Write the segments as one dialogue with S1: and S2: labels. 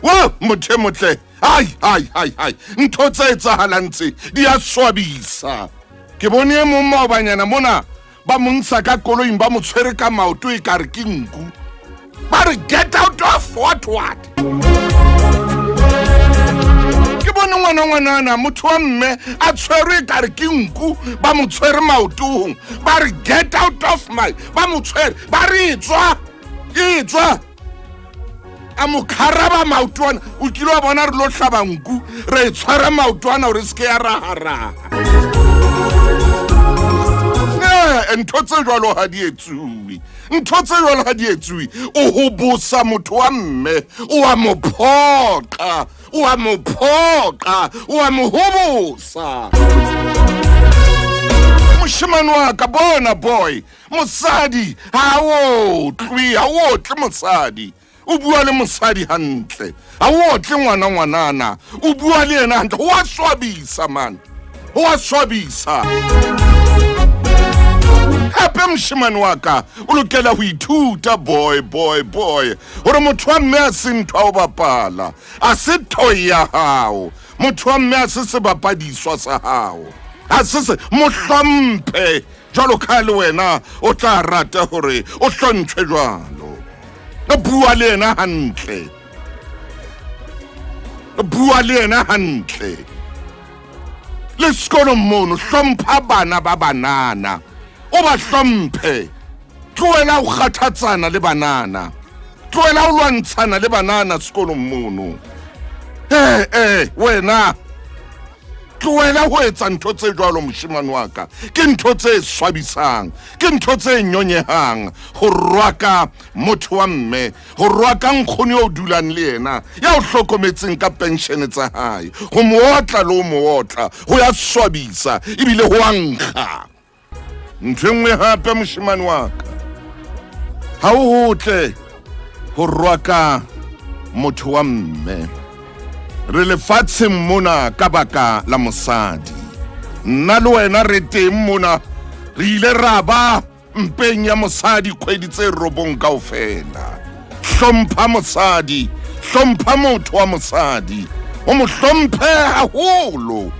S1: Wa motho e motle, ai ai ai ai, ntho tse etsahalang tse di a swabisa. Ke bone e mong maobanyana mona ba mo ntsha ka koloing, ba mo tshwere ka maoto e kare ke nku, ba re get out of what what. Ke bone ngwana ngwanana motho wa mme a tshwerwe e kare ke nku, ba mo tshwere maotong, ba re get out of my, ba mo tshwere, ba re etswa etswa, a mo kharaba maotwana. O kile wa bona re lo hlaba nku, re e tshwara maotwana gore se ke ya ragaraga. Ee, ntho tse jwalo ga di etsuwe, ntho tse jwalo ga di etsuwe. O go bosa motho wa mme, o a mo phoqa, o a mo phoqa, o a mo hobosa. Moshemane wa ka, bona boy, mosadi ga o otlwe, ga o otle mosadi, o bua le mosadi hantle, ga o otle ngwana ngwanana, o bua le yena hantle. Go a swabisa man, go a swabisa. Gape moshemane wa ka, o lokela go ithuta, boy boy boy, gore motho wa mme a se ntho a o bapala, a se toy ya gago. Motho wa mme a se sebapadiswa sa gago, a se se mo hlomphe jalo ka le wena o tla rata gore o hlontšhwe jalo. Bua le yena hantle, bua le yena hantle. Le sekolong mono, hlompha bana ba banana, o ba hlomphe. Tlohela go kgathatsana le banana, tlohela go lwantshana le banana sekolong mono. Ee ee, wena tlohela go etsa ntho tse jwalo, moshemane wa ka. Ke ntho tse swabisang, ke ntho tse nyonyehang go rwaka motho wa mme, go rwaka nkgono yo o dulang le yena, ya o hlokometseng ka penšene tsa hae. Go mo otla le o mo otla go ya swabisa ebile go a nkga. Ntho e nngwe gape, moshemane wa ka, ga o gotle go rwaka motho wa mme. Re lefatsheng mona ka baka la mosadi. Nna le wena re teng mona, re ile ra ba mpeng ya mosadi kgwedi tse 9 kaofela. Hlompha mosadi, hlompha motho wa mosadi, o mo hlomphe haholo.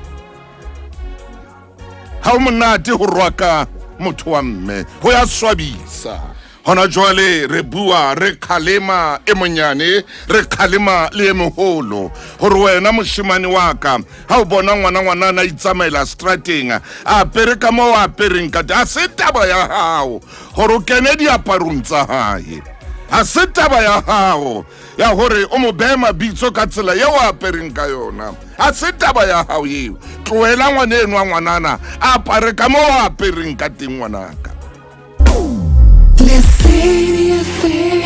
S1: Ga o monate go rwaka motho wa mme, go ya swabisa. Gona jwale re bua, re kgalema e monyane, re kgalema le e mogolo, gore wena moshemane wa ka, ga o bona ngwana ngwanana a itsamaela strateng a apere ka mo o apereng ka teng, a se taba ya gago gore o kene diaparong tsa gae, a se taba ya gago ya gore o mo beye mabitso ka tsela ye o apereng ka yona, a se taba ya gago eo. Tlohela ngwane eno wa ngwanana a apare ka mo o apereng ka teng, ngwanaka.
S2: Lesedi FM.